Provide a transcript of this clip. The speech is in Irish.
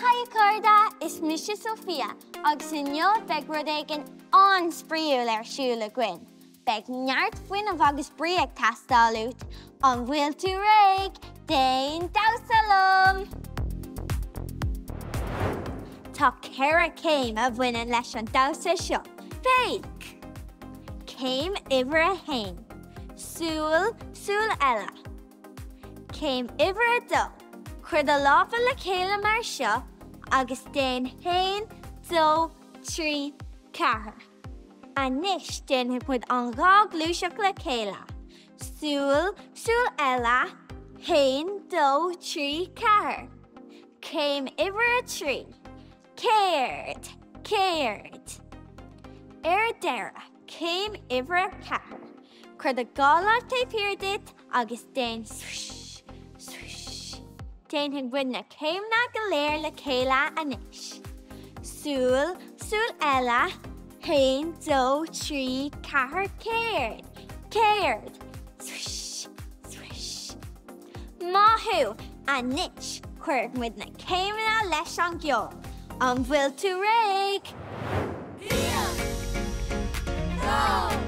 Haigh a chairde, is mise Sophia agus inniu beidh rud éigin an-spraíúil ar siúl againn. Beidh neart fuinnimh agus brí ag teastáil uait. An bhfuil tú réidh? Déan damhsa liom! Tá 4 chéim a bhaineann leis an damhsa seo. Féach! Céim uimhir a haon, Súil, súil eile. Céim uimhir a dó, Cuir do lámha le chéile mar seo agus déan haon, dó, trí, ceathair. Anois déanfaidh muid an dhá ghluaiseacht le chéile. Súil, súil eile, haon, dó, trí, ceathair. Céim uimhir a trí. Céard? Céard? Ar deireadh, céim uimhir a ceathair. Cuir do dhá lámh taobh thiar díot agus déan swish, swish. Déanfaidh muid na céimeanna go léir le chéile anois. Súil, súil eile, haon, dó, trí, ceathair, céard? Céard? Swish, swish. Maith thú! Anois, cuirfidh muid na céimeanna leis an gceol. An bhfuil tú réidh? 1, 2.